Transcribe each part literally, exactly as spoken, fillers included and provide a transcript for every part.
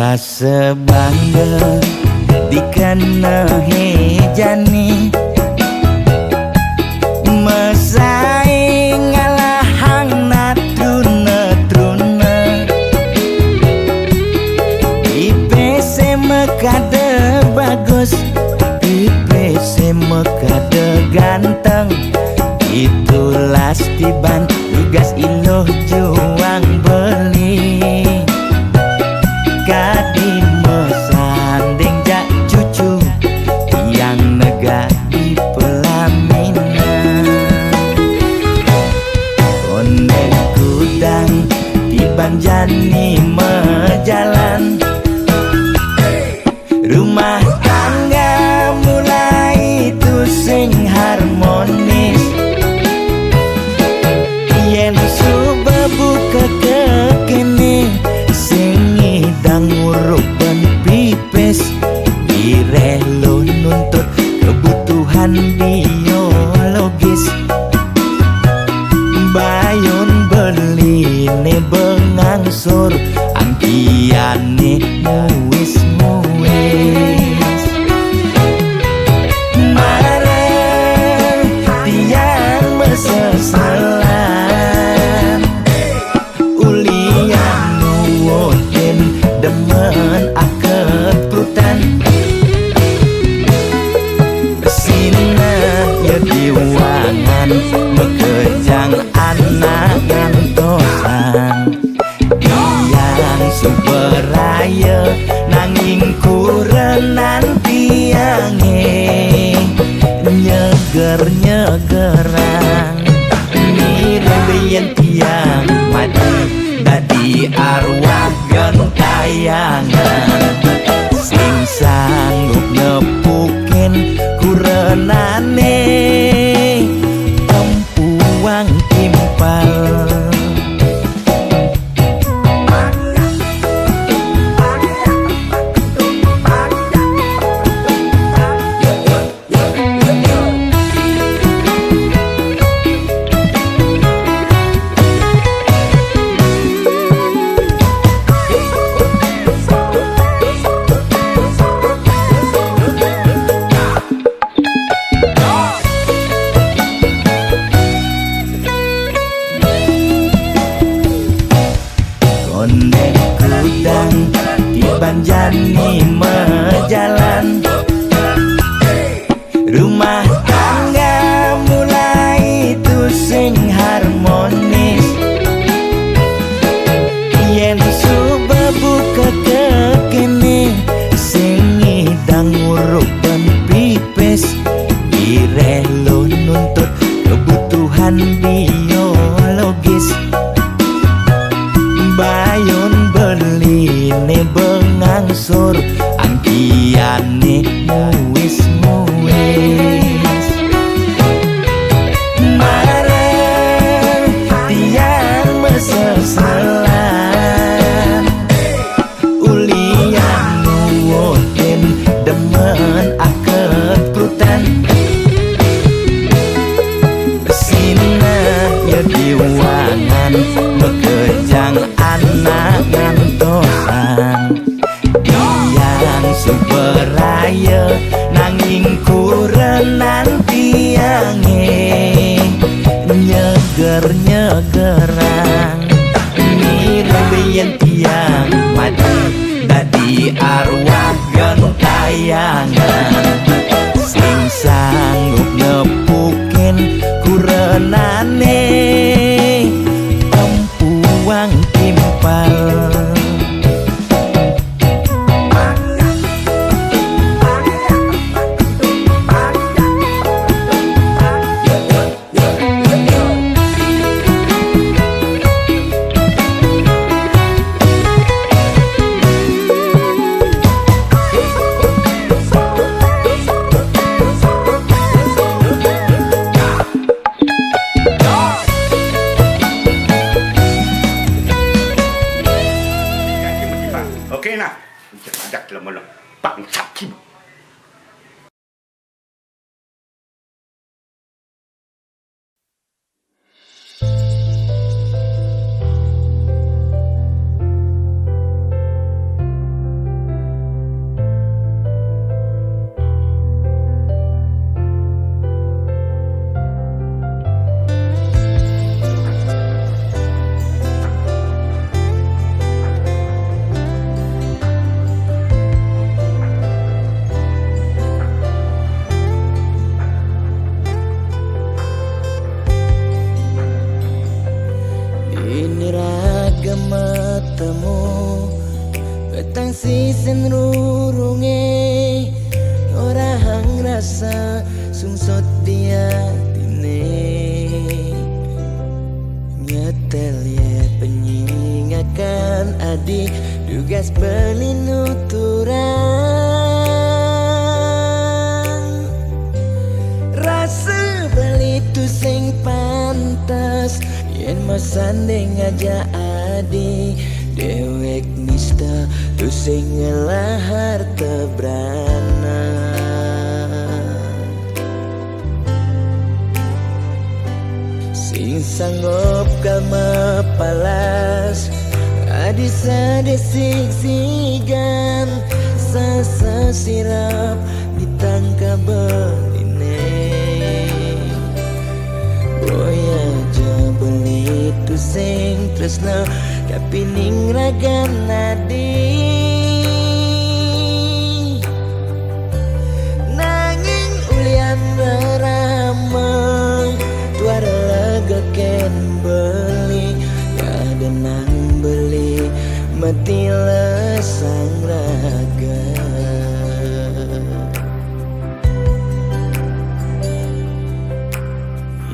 Sebangga dikena hejani, mesaing ngalahang natruna-truna. Ipe se mekada bagus, ipe se mekada ganteng, itulah tiban tugas iluh juang beli. Kadi mesanding jak cucu, tiang negak di pelaminan. Onde kudang tiban jani mejalan, rumah tangga mulai tusing harmonis. Yen suba buka kekene, sing ngidang urup ban pipis, bireh lo nuntut kebutuhan biologis. Bayun beline bengangsur, angkiane muis-muis. Mara tiang meseselan, ulian nuutin demen akeprutan. Sina ya diwangan, mekejang anak ngantosan. Tiang suba raya, nanging kurenan tiange nyeger-nyegerang. Mirib yen tiang mati dadi arwah gentayangan, sing sanggup nepukin kurenane Empuang Timpal. Kondek kudang tiban jani mejalan, rumah tangga mulai tusing harmonis. Yen suba buka kekene, sing ngidang urup ban pipis, bireh lo nuntut kebutuhan biologis. Bayun beline bengangsur, angkiane muis-muis. Mara tiang meseselan, ulian nuutin demen akeprutan. Sina ya diwangan, mekejang anak ngantosan. Tiang suba raya, nanging kurenan tiange nyeger-nyegerang. Mirib yen tiang mati dadi arwah gentayangan, sing sanggup nepukin kurenane Empuang Timpal. Oke, nah. Ajak, ajak, lama-lama. Bangsat, Kim. Sisen rurunge, ngorahang rasa sungsot di atine. Nyetel ye penyingakan adi, dugas beli nuturang. Rasa beli tu sing pantas, yen masanding aja adi, dewek nista tu sing ngelah harta brana. Sing sanggup ka mapalas, adi sadesik sigan, sasa sirap ditangka beline. Boya ja beli tu sing tresna, kapining ragan adi. Nanging ulian rerama, tuara lega ken beli, kada nang beli, mati lesang raga.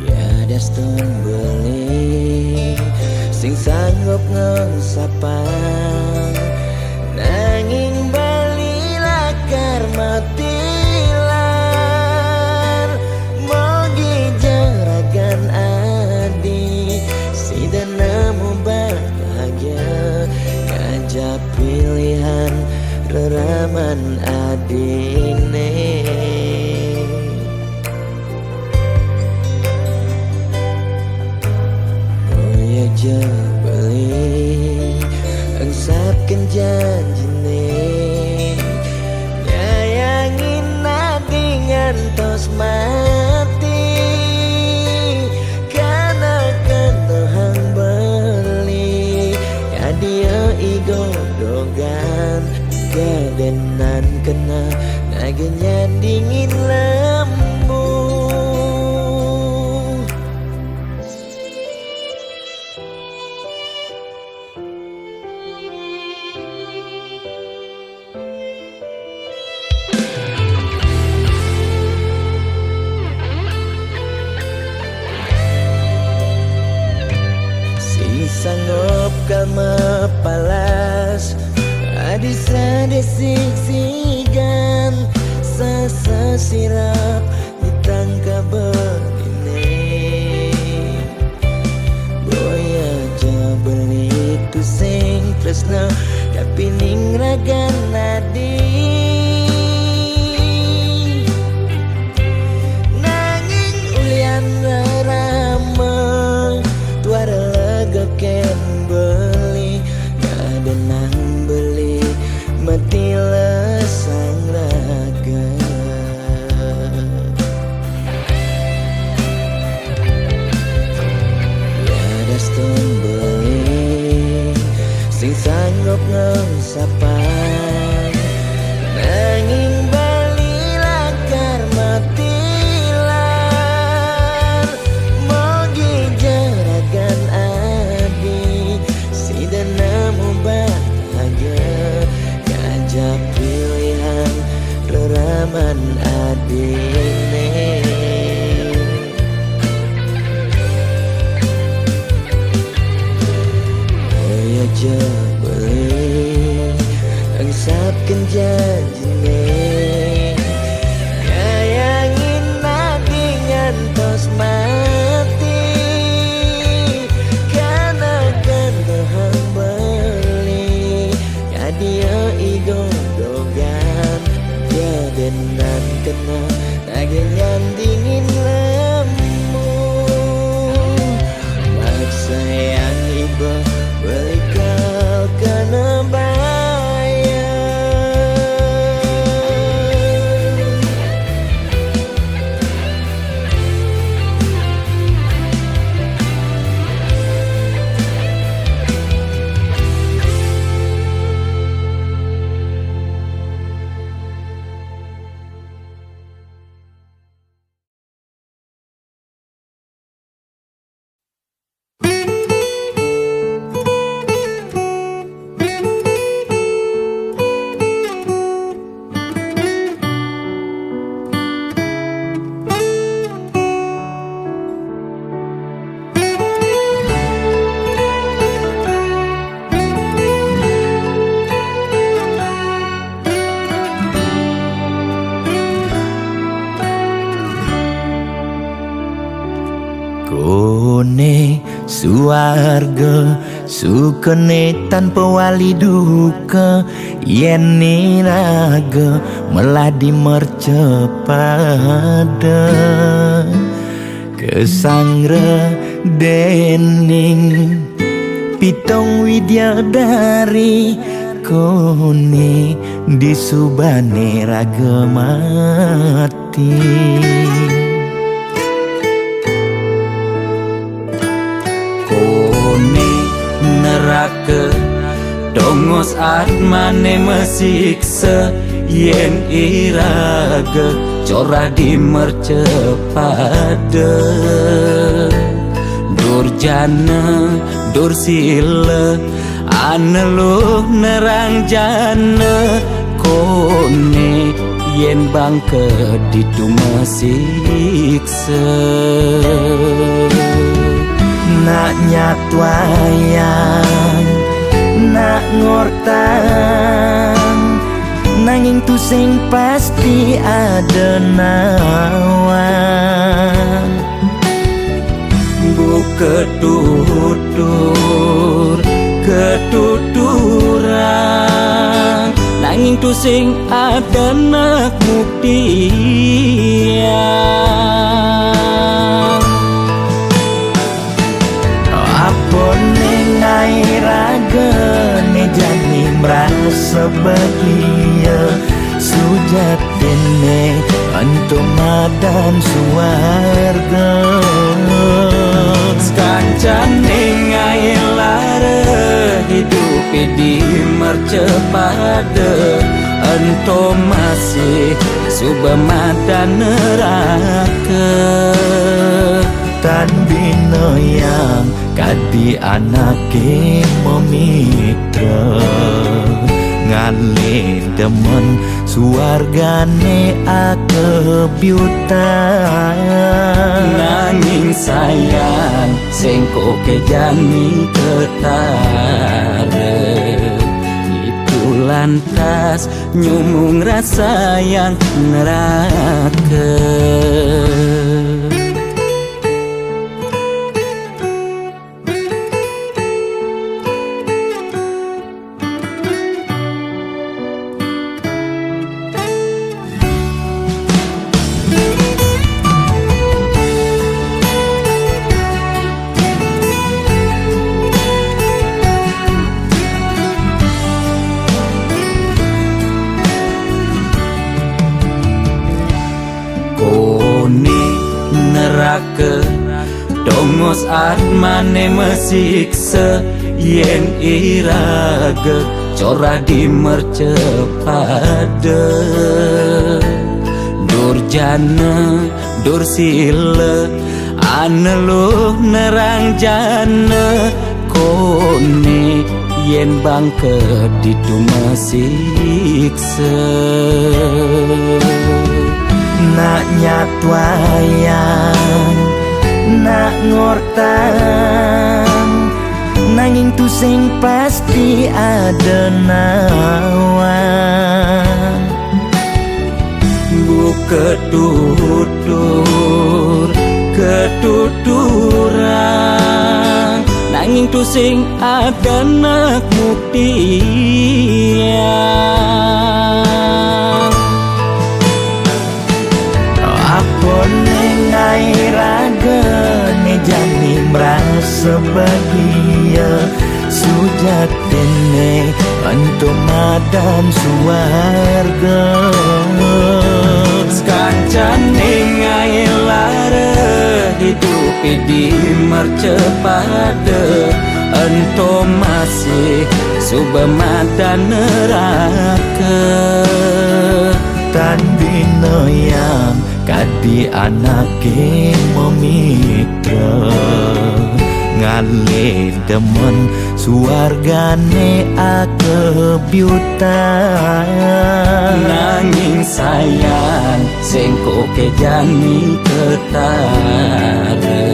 Ya dastun beli, sing sanggup ngengsapang, nanging beli lakar matilar. Mogi jeragan adi, sida nemu bahagia, kaja pilihan reraman adine. Boya ja beli engsapken janjine, nyayangin adi ngantos mati. Kana kena hang beli, ya dia igo dogan, gadenan kena nage nyandingin lembu. Sing sanggup ka mapalas, adi sadesik sigan, sasa sirap ditangka beline. Boya ja beli tu sing tresna, kapining ragan adi. Nanging ulian rerama, tuara lega ken beli, kada nang beli, mati lesang raga. Ya dastun beli, sing sanggup ngengsapang, nanging beli lakar matilar. Mogi jeragan adi, sida nemu bahagia, kaja pilihan reraman adine. Boya ja beli engsapken janjine, nyayangin adi ngantos mati. Kana kena hang beli, ya dia igo dogan, gadenan kena nage nyandingin lembu. Maksa yang iba beli kal kena bayar. Warga sukene tanpa wali duka, yen iraga melah dimercepada. Kesanggra dening pitung widyadari, kone disubane raga mati. Kone neraka, dongos atmane masiksa, yen iraga corah dimercepada. Durjana, dursila, aneluh nerang jana, kone yen bangka ditu masiksa. Nak nyatwayang, nak ngortang, nanging tusing pasti ada nawang. Mbok ketutur, ketuturang, nanging tusing ada nak muktiang. Apa ning ae ragane jani merasa bahagia, sujatine ento madan suwarga. Sekancane ngae lara hidup di mercepada, ento masih suba madan neraka. Tan bina yang kadi anake memitra, ngalih demen suwargane akebyutan. Nanging sayang, sengko ke jani ketara, itu lantas nyumung rasa yang neraka. Kone neraka, dongos atmane masiksa, yen iraga corah dimercepada. Durjana, dursila, aneluh nerang jana, kone yen bangka ditu masiksa. Nak nyatwayang, nak ngortang, nanging tusing pasti ada nawang. Mbok ketutur, ketuturang, nanging tusing ada nak muktiang. Apa ning ae ragane jani merasa bahagia, sujatine ento madan suwarga. Sekancane ngae lara hidup di mercepada, ento masih suba madan neraka. Tan bina yang kadi anake memitra, ngalih demen suwargane akebyutan. Nanging sayang, sengko ke jani ketara,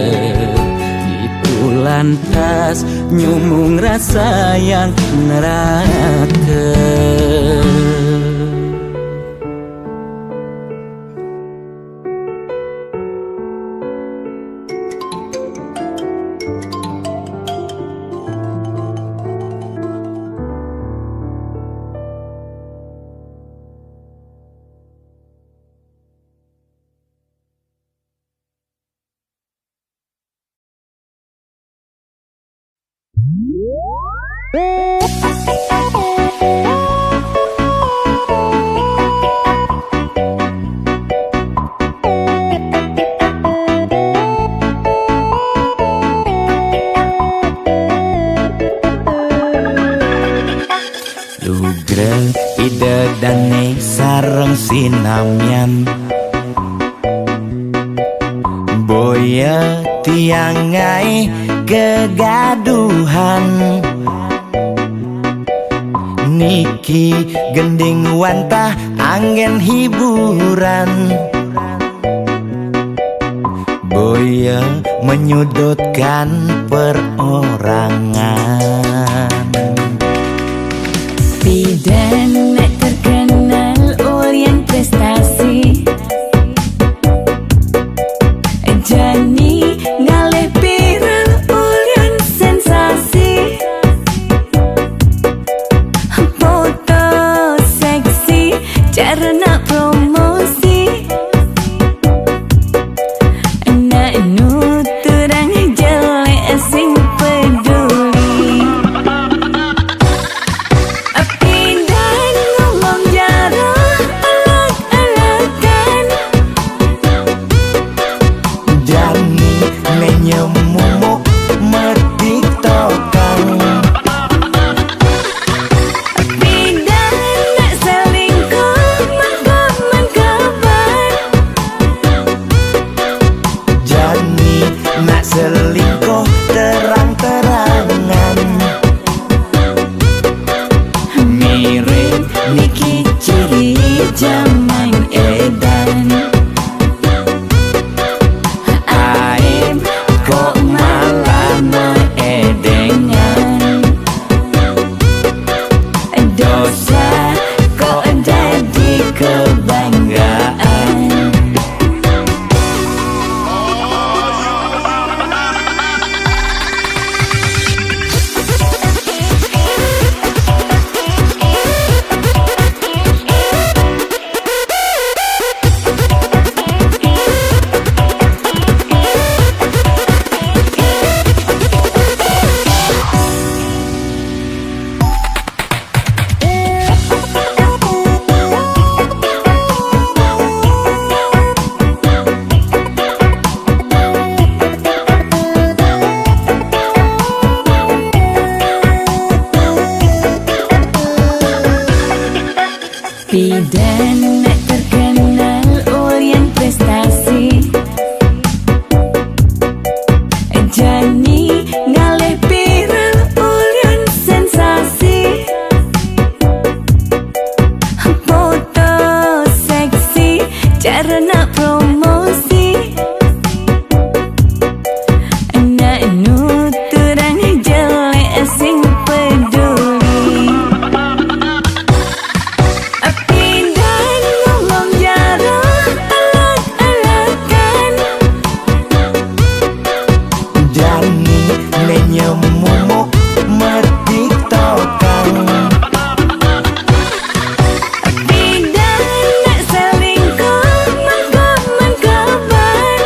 itu lantas nyumung rasa yang neraka. Gre ida dane sareng sinamian, boya tiang ngae kegaduhan. Niki gending wantah anggen hiburan, boya menyudutkan perorangan. Pidan terkenal ulian prestasi, jani ngalih viral ulian sensasi. Foto seksi, cara nak promosi. Nak nuturang jelek sing peduli. Pidan ngomong jaro elek-elekan, jani ne nyemumuk metiktokan. Pidan nak selingkuh mengko-mengkoban, jani nak selingkuh terang-terangan. Mirip niki ciri jaman edan. Aib kok malah meedengan, dosa kok dadi kebanggaan. Pidan terkenal ulian prestasi, jani ngalih viral ulian sensasi. Foto seksi, cara nak promosi. Nak nuturang jelek sing peduli. Pidan ngomong jaro elek-elekan, jani ne nyemumuk metiktokan. Pidan nak selingkuh mengko-mengkoban,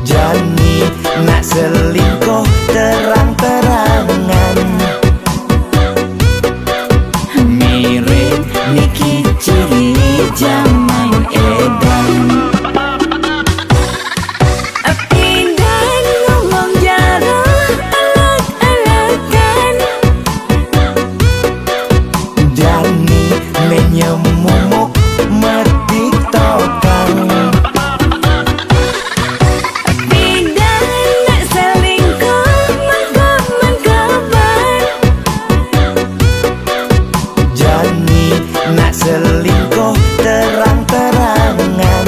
jani nak selingkuh terang-terangan. Mirip niki ciri jaman edan. Pidan ngomong jaro elek-elekan, jani ne nyemumuk metiktokan. Pidan nak selingkuh mengko-mengkoban, jani nak selingkuh terang-terangan.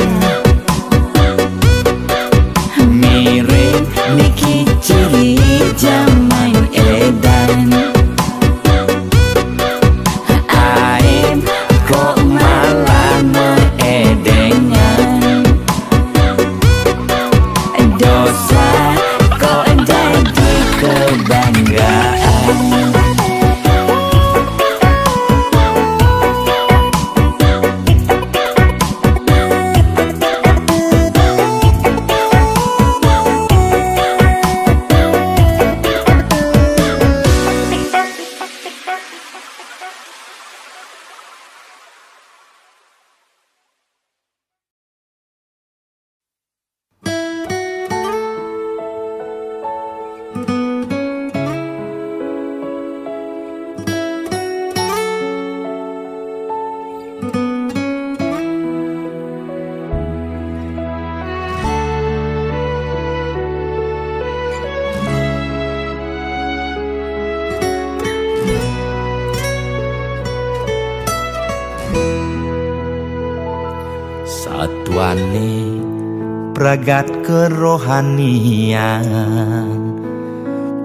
Mirip niki ciri jaman edan. Aib kok malah meedengan, dosa kok dadi kebanggaan. Tuane pragat kerohanian,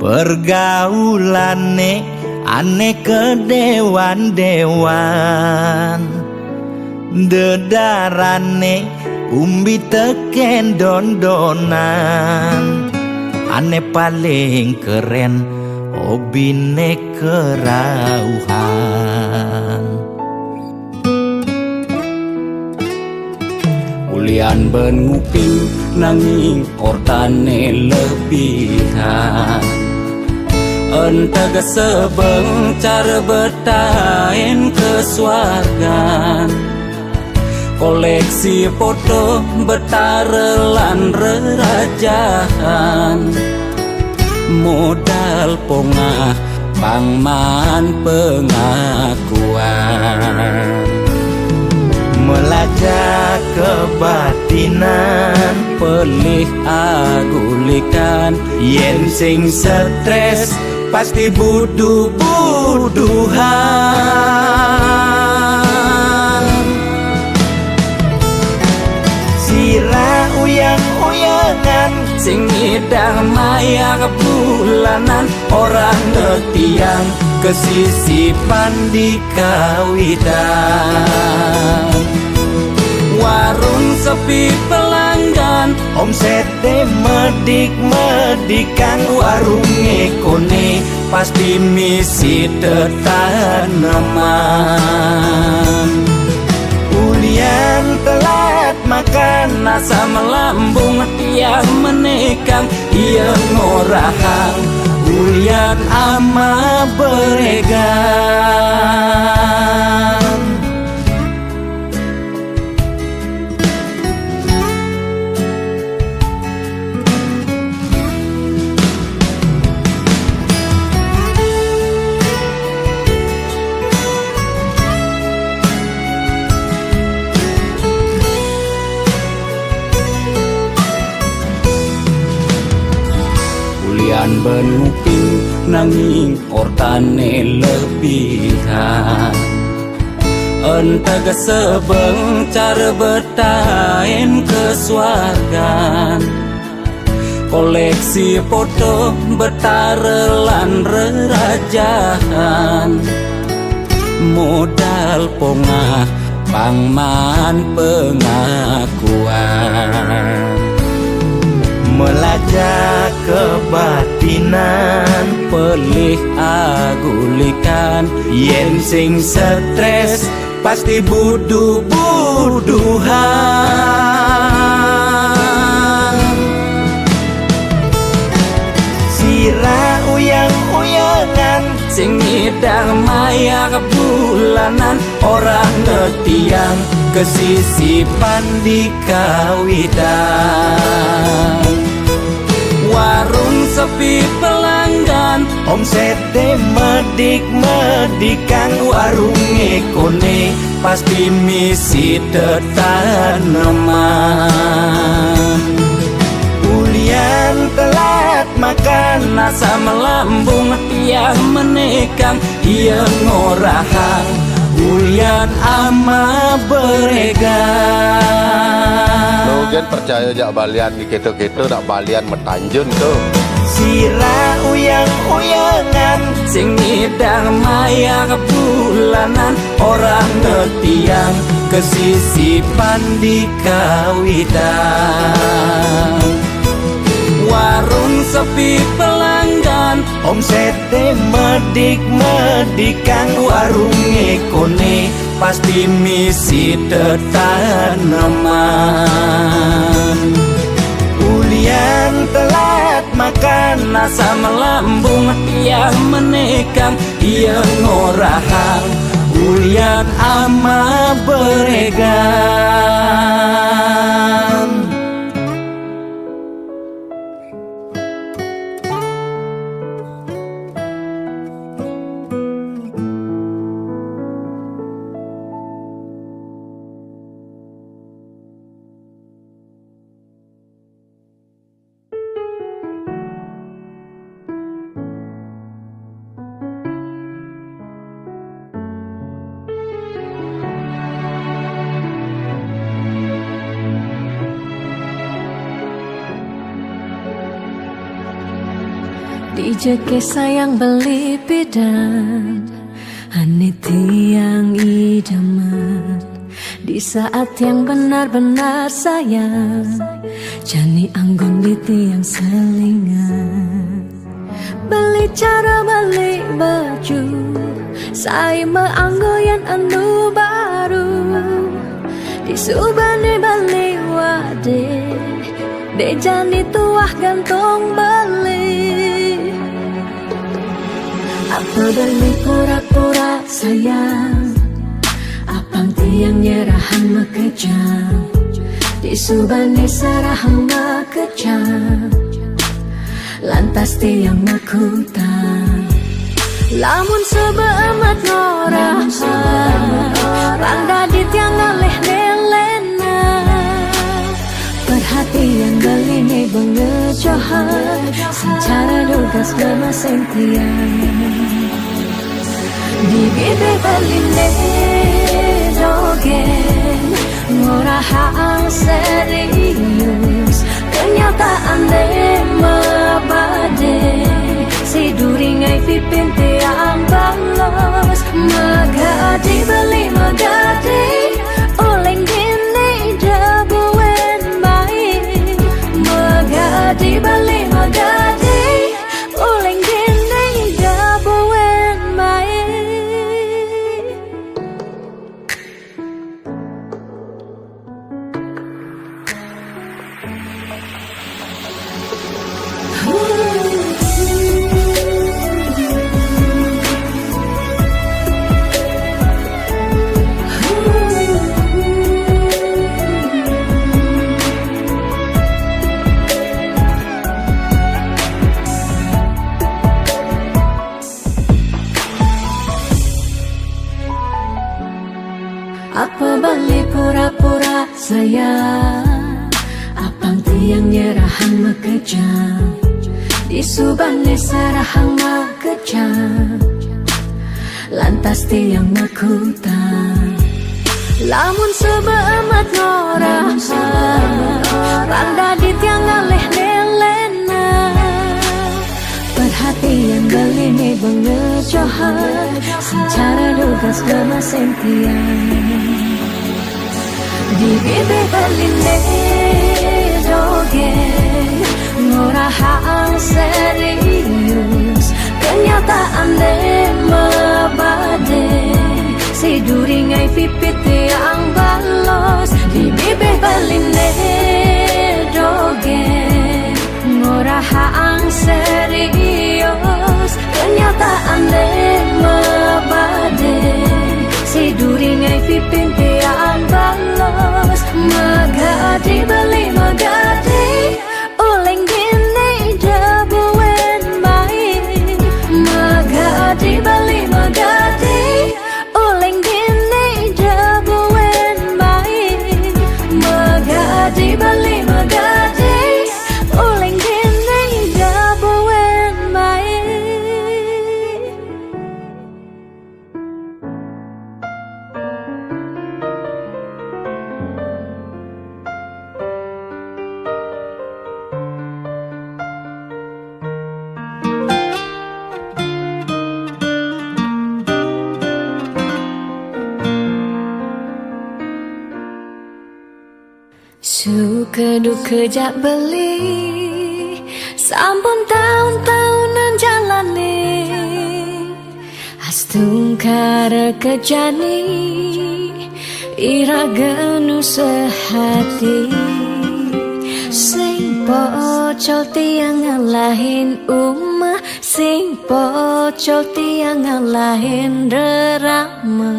pergaulane ane kedewan-dewan, dedarane umbi teken dondonan, ane paling keren obine kerauhan. Ulian ben nguping nanging ortane lebihan. Entega sebeng cara betain kesuargan. Koleksi foto betara lan rerajan. Modal pongah pang maan pengakuan. Melajah kebatinan, pelih agulikan. Yen sing stres pasti buduh-buduhan. Sira uyang-uyangan sing ngidang mayar bulanan, orang ngetiang kesisipan di kawitan. Warung sepi pelanggan, omsete medik-medikan, warunge kone pasti misi tetaneman. Ulian telat makan, asam lambung tiang menekang, iya ngorahang ulian ama beregan. Ulian ben nguping nanging ortane lebihan. Entega sebeng cara betain kesuargan. Koleksi foto betara lan rerajan. Modal pongah pang maan pengakuan. Melajah kebatinan, pelih agulikan. Yen sing stres pasti buduh-buduhan. Sira uyang-uyangan sing ngidang mayar bulanan, orang ngetiang kesisipan di kawitan. Warung sepi pelanggan, omsete medik-medikan, warunge kone pasti misi tetaneman. Ulian telat makan, asam lambung tiang menekang, iya ngorahang ulian ama beregan. Lo gen percaya jak balian di keto-keto, dak balian metanjun tu. Sira uyang-uyangan sing ngidang mayar bulanan, orang ngetiang kesisipan di kawitan. Warung sepi pelanggan, omsete medik-medikan, warunge kone pasti misi tetaneman. Ulian telat makan, asam lambung tiang menekang, iya ngorahang ulian ama beregan. Cekeh sayang beli pidan, ane tiang idaman. Di saat tiang benar-benar sayang, jani anggon di tiang selingan. Beli cara beli baju, sai meanggo yan anu baru. Di subane beli wade, dek jani tuah gantung beli. Apa beli pura-pura sayang, apang tiang nyerahang makejang. Di subane serahang makejang, lantas tiang makutang. Lamun sebab amat ngorahang, rang dadi tiang ngalih nelena. Perhatian beli ne bengecohan, secara lugas ngemasang tiang. Di bibih beli ne dogen, ngorahang serius, kenyataan ne mabade. Si duri ngai pipin tiang balos, magadi beli magadi, uleng gini jabuen baik. Magadi beli magadi, uleng gini jabuen baik. Apa beli pura-pura sayang, apang tiang nyerahang makejang. Di subane serahang makejang, lantas tiang makutang. Lamun sebab amat ngorahang, rang dadi tiang ngalih nelena. Perhatian beli ne bengecohan, secara lugas ngemasang tiang. Di bibih beli ne dogen, ngorahang serius, kenyataan ne mabade. Si duri ngai pipit tiang balos, di bibih beli ne dogen, ngorahang serius, kenyataan ne mabade. Si duri ngai pipin tiang balos, magadi beli magadi, uleng gini jabuen baik. Magadi beli magadi, uleng gini jabuen baik. Magadi beli magadi, uleng gini jabuen baik. Suka duka jak beli, sampun taun-taunan jalane. Astungkara kejani, iraga nu sehati. Sing pocol tiang ngalahin umah, sing pocol tiang ngalahin rerama.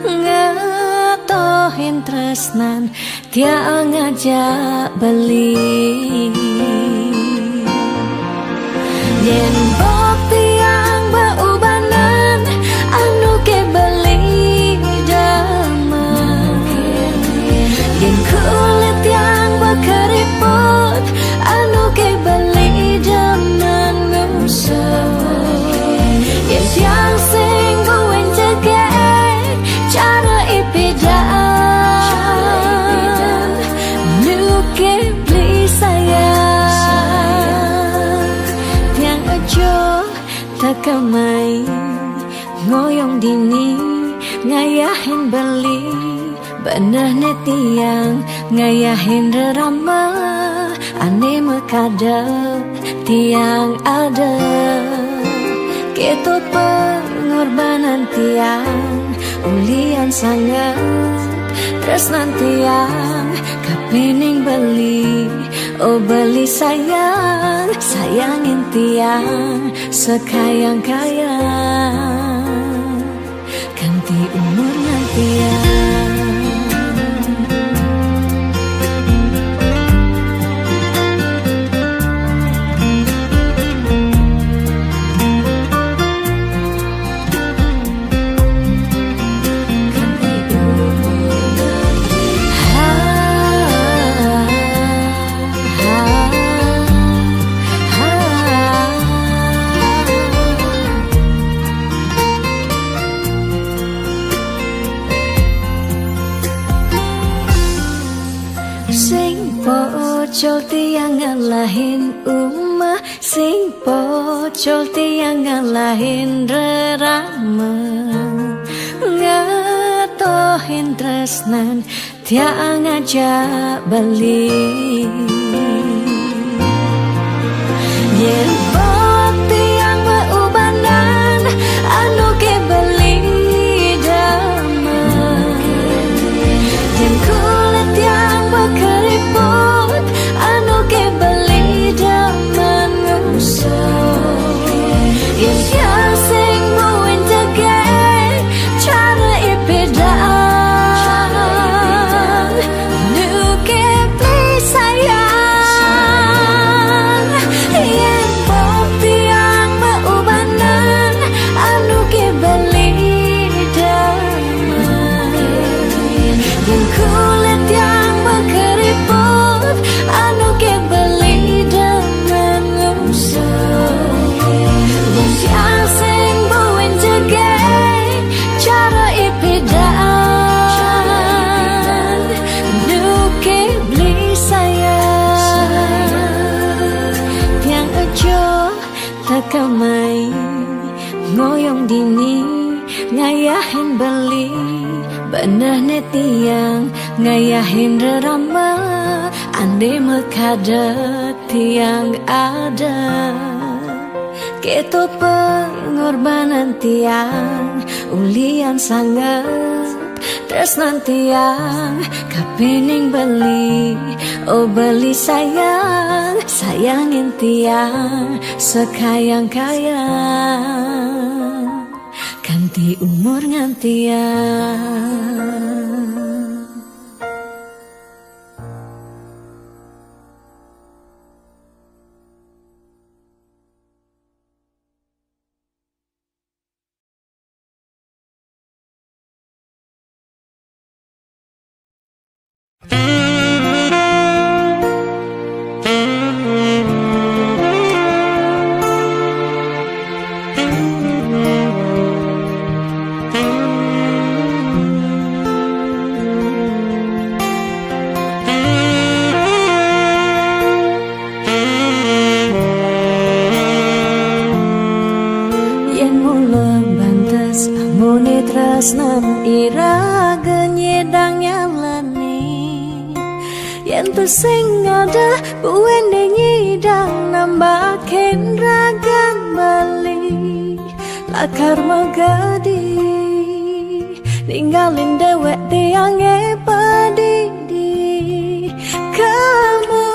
Ngetohin tresnan tiang ngajak beli. Yen bok tiang beubanan, anu ke beli demen. Yen kulit tiang bekeriput, anu ke beli demen ngusut. Yen tiang sing kuwen cekek, cara ipidan, nu ke beli sayang. Tiang Kemai ngoyong dini ngayahin beli, beneh ne tiang ngayahin rerama, ane mekada tiang ada. Keto pengorbanan tiang, ulian sanget tresnan tiang, kapining beli, oh beli sayang, sayangin tiang sekayang-kayang, kanti umur ngan tiang. Sing pocol tiang ngalahin uma, sing pocol tiang ngalahin rerama, ngatohin tresnan tiang ngajak beli. Yen bok tiang beubanan, anu ke beli demen. Yen kulit tiang bekeriput, anu ke beli demen ngusung. Yen tiang sing buin tege, cara ipidang, nu ke beli sayang. Yen bok tiang beubanan, anu ke beli demen. Yen kulit tiang bekeriput, anu ke beli demen ngusung. Yen tiang sing buin tege, cara ipidang, nu ke beli sayang. Tiang ajo teka mai ngoyong dini ngayahin beli, beneh ne tiang ngayahin rerama, ane mekada tiang ada. Keto pengorbanan tiang, ulian sanget tresnan tiang, kapining beli, oh beli sayang, sayangin tiang sekayang-kayang, kanti umur ngan tiang. Yen mula bantes amune tresnan iraga nyidang nyalani. Yen tusing ada buin nyidang nambahin ragan beli, lakar megadi ninggalin dewek tiange padidi. Kemu,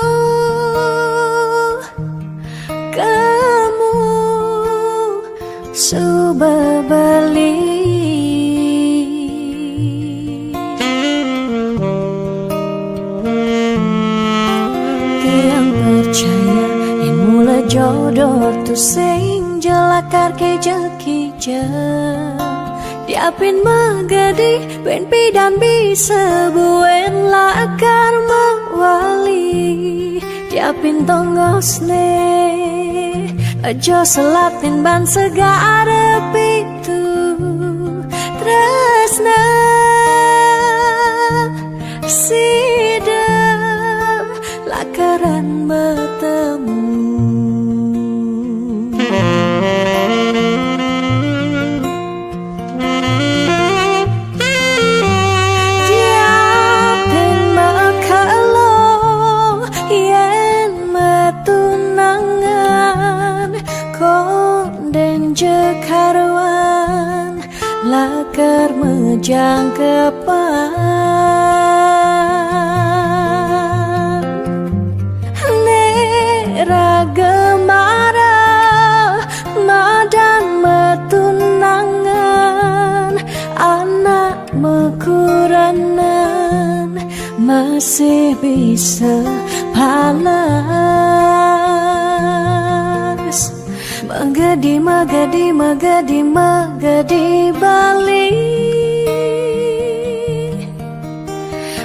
kemu suba beli. Tiang percaya, yen mula jodoh tusing ja lakar kija-kija. Diapin megadi, buin pidan bisa buin lakar mewali. Diapin tongosne aja selatin ban segara pitu. Tresna sida lakaran betemu. Lakar mejang ke pan. Nek ra gemara madan metunangan, anak mekuranan masih bisa palas. Magedi, magedi, magedi, magedi Bali.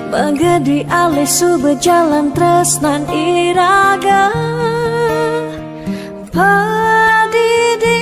Magedi alih suba jalan tresnan iraga. Padidi.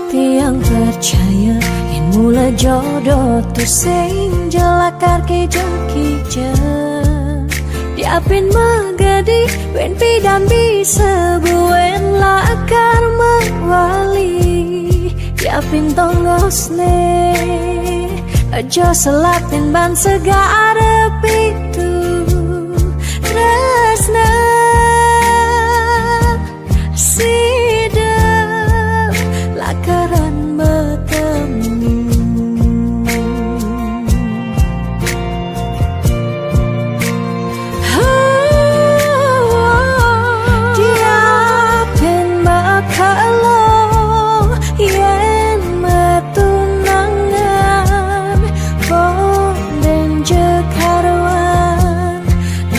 Tiang percaya yen mula jodoh tu sing jelakar kija-kija. Diapin magedi, wen pidan bisa buen lakar mawali. Diapin tongosne, aja selatin ban segara pitu. Tresna sida lakaran betemu. Diapin bakalo yen metunangan, ponden jekaruan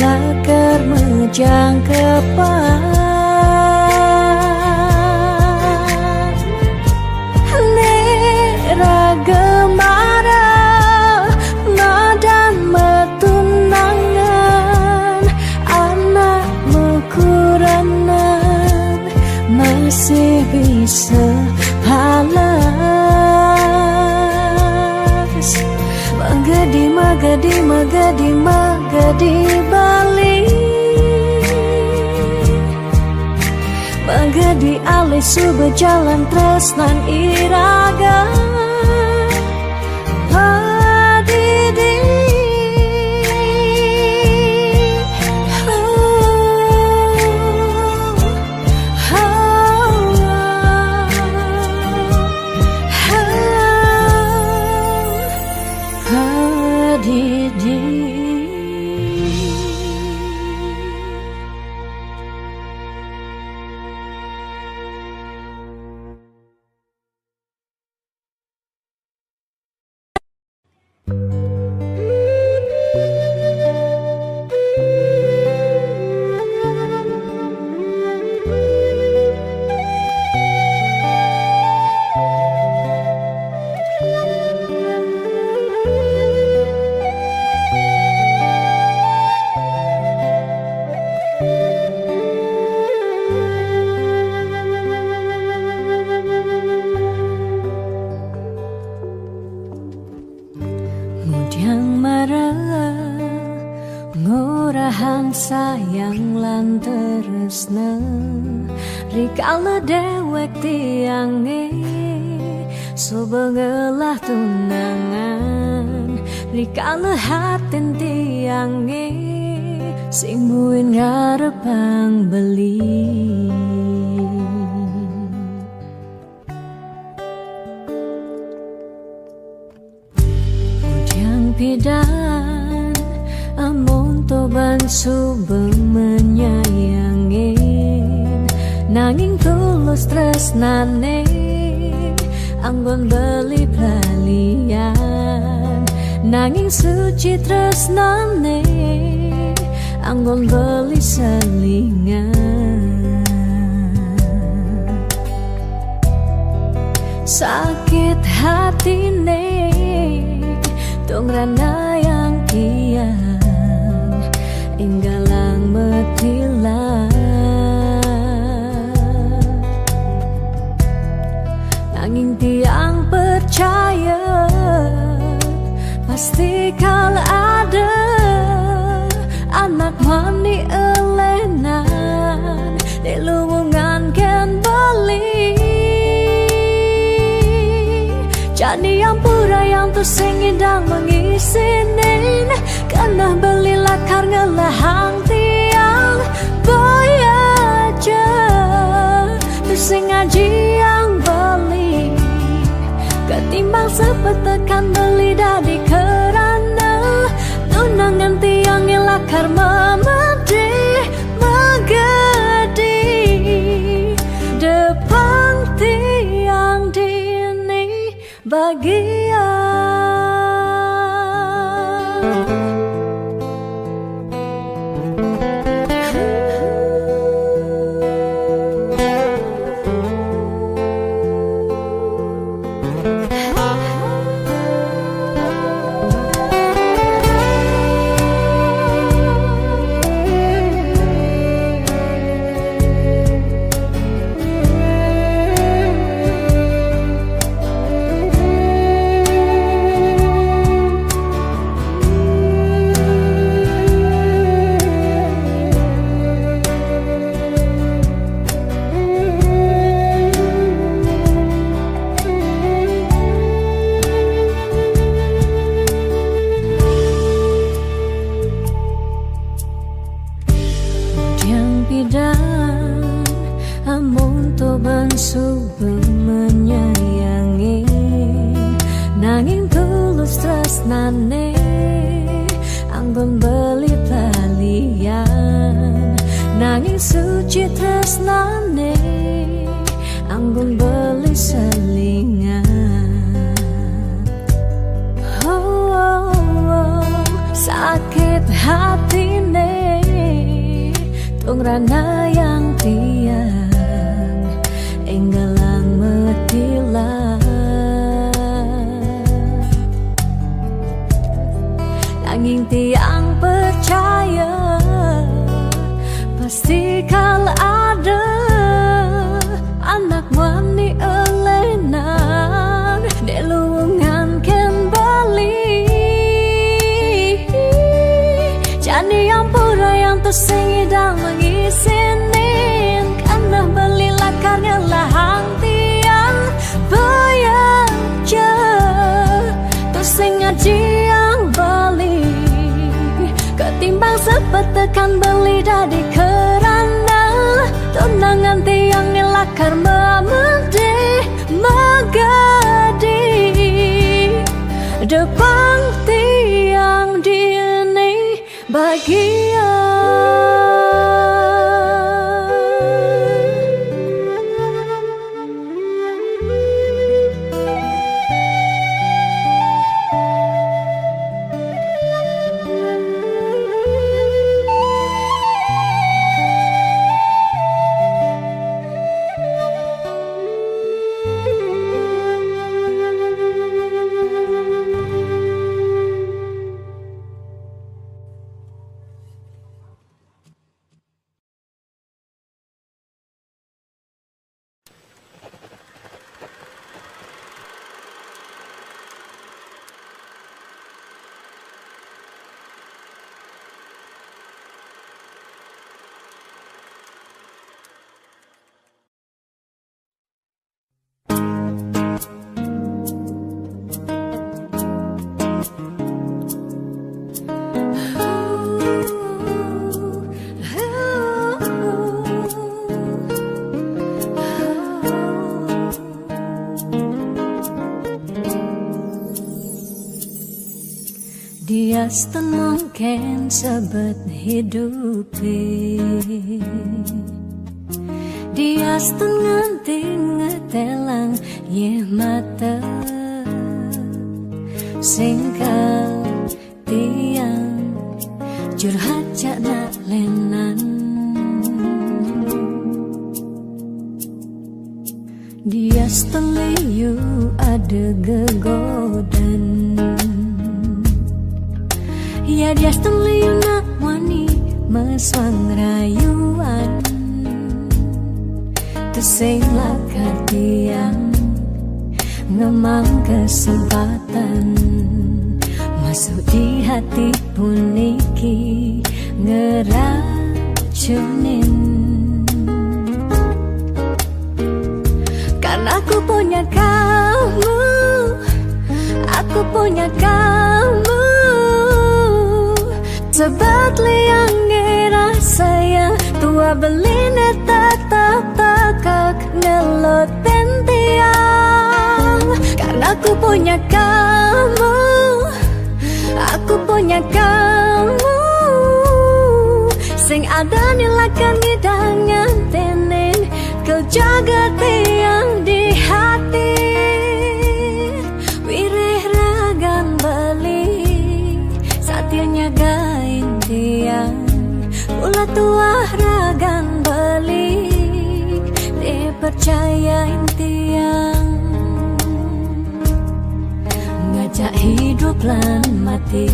lakar mejang ke pan. Nek ra gemara madan metunangan, anak mekuranan masih bisa palas. Magedi, magedi, magedi, magedi Bali. Magedi alih suba jalan tresnan iraga. Padidi. Ngudiang mara ngorahang sayang lan tresna, rikala dewek tiange suba ngelah tunangan, rikala hatin tiange sing buin ngarepang beli. Ngudiang pidan amonto ban suba menyayangin, nanging tulus tresnane anggon beli pelalian, nanging suci tresnane anggon beli selingan. Sakit hatine dong ranayang tiang, inggalang metilah. Nanging tiang percaya Pasti kal ada anak mani elenan di luwungan ken beli. Jani ampura yang tu sing idang mengisinin, kena beli lakar ngelahang tiang. Boya je tu sing aji yang beli, ketimbang sepetekan beli dadi kerana tunangan tiang ngelakar memedih megedi depan tiang dini bagian. Diang pidan amun tu bansu menyayangi, nanging tulus tresnane anggun beli pelalian, nanging suci tresnane anggun beli selingan. Oh, oh, oh, sakit hatine tung rana yang tiang enggalang metilah. Nanging tiang percaya pasti kal ada anak mani elenan di luwungan ken beli. Jani ampura yang tu sing idang mengisinin, kena beli lakar ngelahang tiang. Boya je tu sing aji yang beli, ketimbang sepetekan beli dadi kerana tunangan tiang ngelakar memedih megedi depan tiang dini bagian. Dias tenung ken sebet hidup e. Dias tenung nganti ngetelang ye mata singkal tiang curhat cak nak lenan. Dias tengliu ada gegodan. Ya dias tengliu nak wani meswang rayuan. Tesing lakar tiang ngemang kesempatan Masuk di hati puniki ngeracunin. Karena aku punya kamu, aku punya kamu. Sebab liang rasa yang tua beline tetap takak ngelot pentiang. Karena aku punya kamu, aku punya kamu. Sing ada nilakan ngidangan tenen, kau jaga tiang di hati. Wireh ragan beli, satia nyagain tiang. Mula tuah ragan beli, dipercayain tiang. Ngajak hidup lan mati.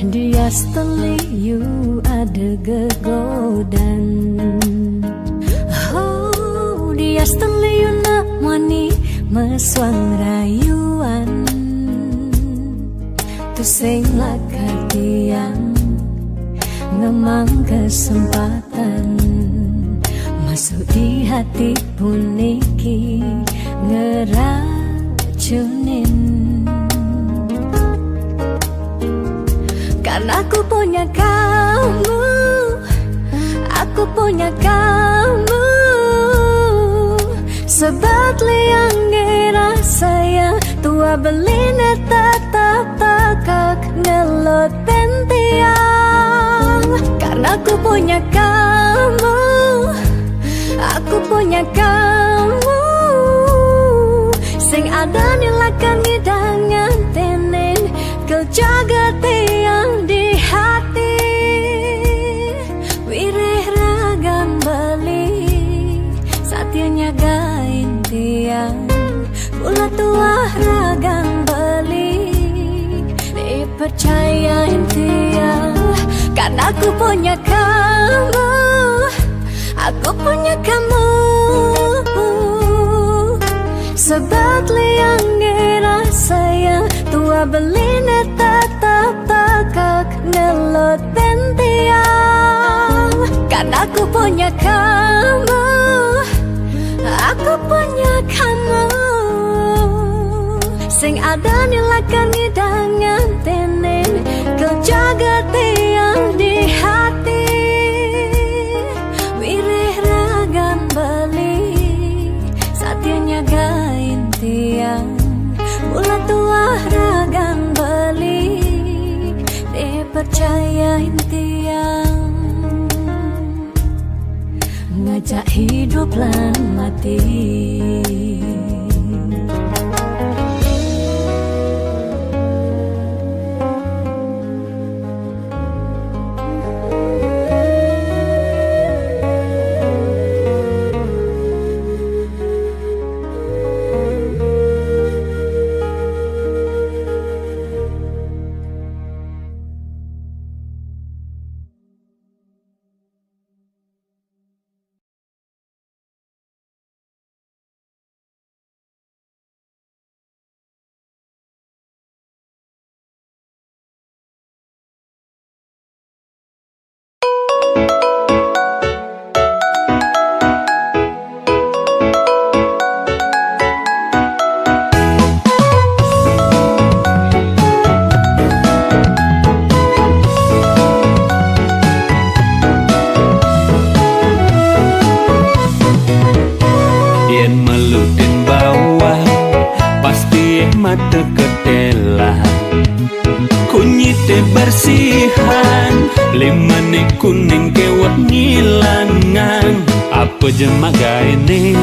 Dia steliu ada gegodan. Oh, dia steliu nak mani mesuang rayuan. Tusing lakar tiang ngemang kesempatan masuk di hati puniki ngeracunin. Karena aku punya kamu, aku punya kamu. Sebab liang rasa yang tua beline tetap takak ngelot pentiang. Karena aku punya kamu, aku punya kamu. Sing ada nilakan ngidangan tenen, kau jaga tiang di hati. Wireh ragan beli, satia nyagain tiang. Mula tuah ragan beli, dipercayain tiang. Karena aku punya kamu, aku punya kamu. Sebab liang rasa yang tua beline tetap takak ngelot pentiang. Karena aku punya kamu, aku punya kamu. Sing ada nilakan ngidangan tenen, kau jaga tiang di hati. Wireh ragan beli, satia nyagain tiang. Mula tuah ragan beli, dipercayain tiang. Ngajak hidup lan mati. Yen meludin bawah, pasti mata ketela. Kunyite bersihan, limane kuning kewat ngilangan. Apa jemak gaene?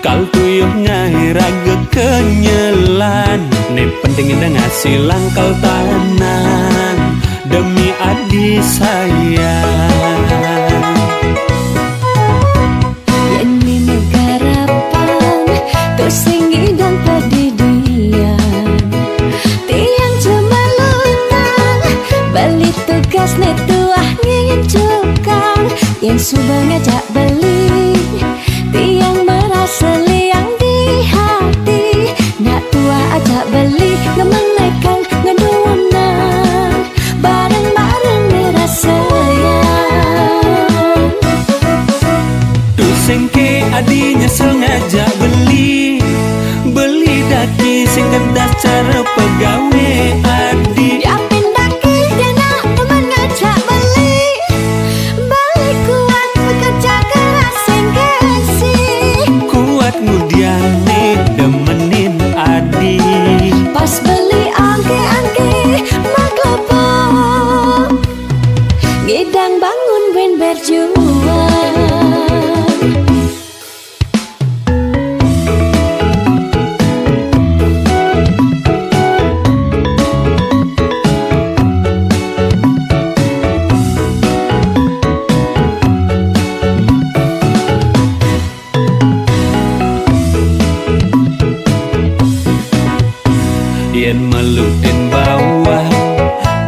Kal tuyuh ngai raga kenyelan. Ne penting ida ngasilang kal tanan demi adi sayang. Yen mine garapan, tusing Adi nyesel ngajak beli, beli daki sing kedas cara pegawe adi. Yapin daki dia nak demen ngajak beli, beli kuat bekerja keras sing gengsi. Kuat ngudian nih demenin adi. Pas beli angke-angke mak lebo, ngidang bangun ben berjuang. Yen melutin bawah,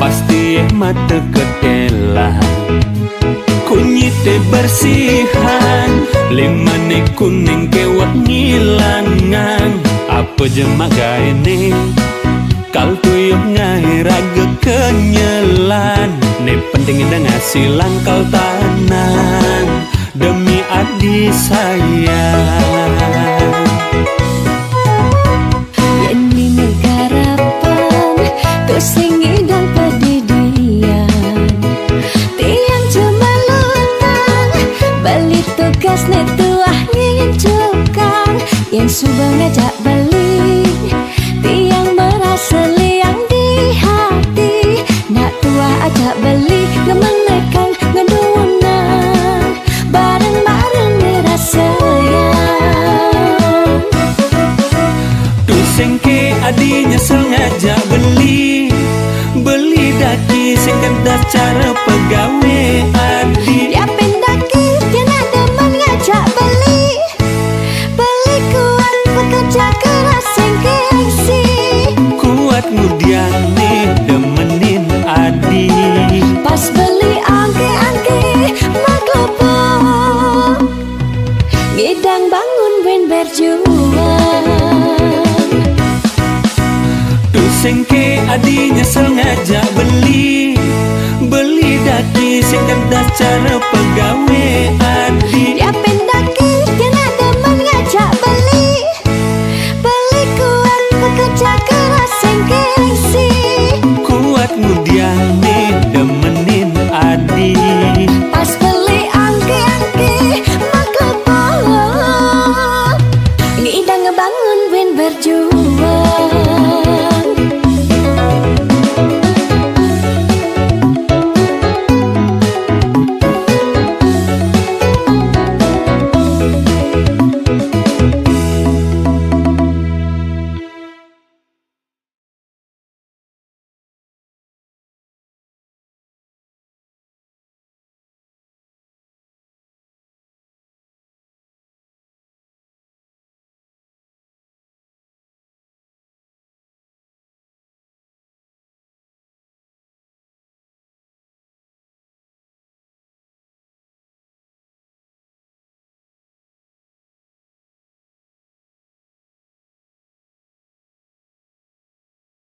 pasti mata ketelan. Kunyite bersihan, limane kuning kewat ngilangan. Apa jemak gaene, kal tuyuh ngai raga kenyelan. Ne penting ida ngasilan kal tanang, demi adi sayang. Yen mine garapan, tusing ngidang pedidian. Tiang cuma lutang, beli tugas ne tuah ngincukan. Yen suba ngajak beli, tiang merasa liang di hati. Nak tuah ajak beli, ngemenekang ngedunan. Bareng-bareng ngerasa yang. Tusing ke adi nyesel ngajak beli, beli daki sing kedas cara pegawe adi. Yapin daki dia nak demen ngajak beli, beli kuat bekerja keras sing gengsi. Kuat ngudian nih demenin adi. Pas beli angke-angke mak lebo, ngidang bangun ben berjuang. Tusing ke adi nyesel ngajak beli, beli daki sing kedas cara pegawe adi. Yapin daki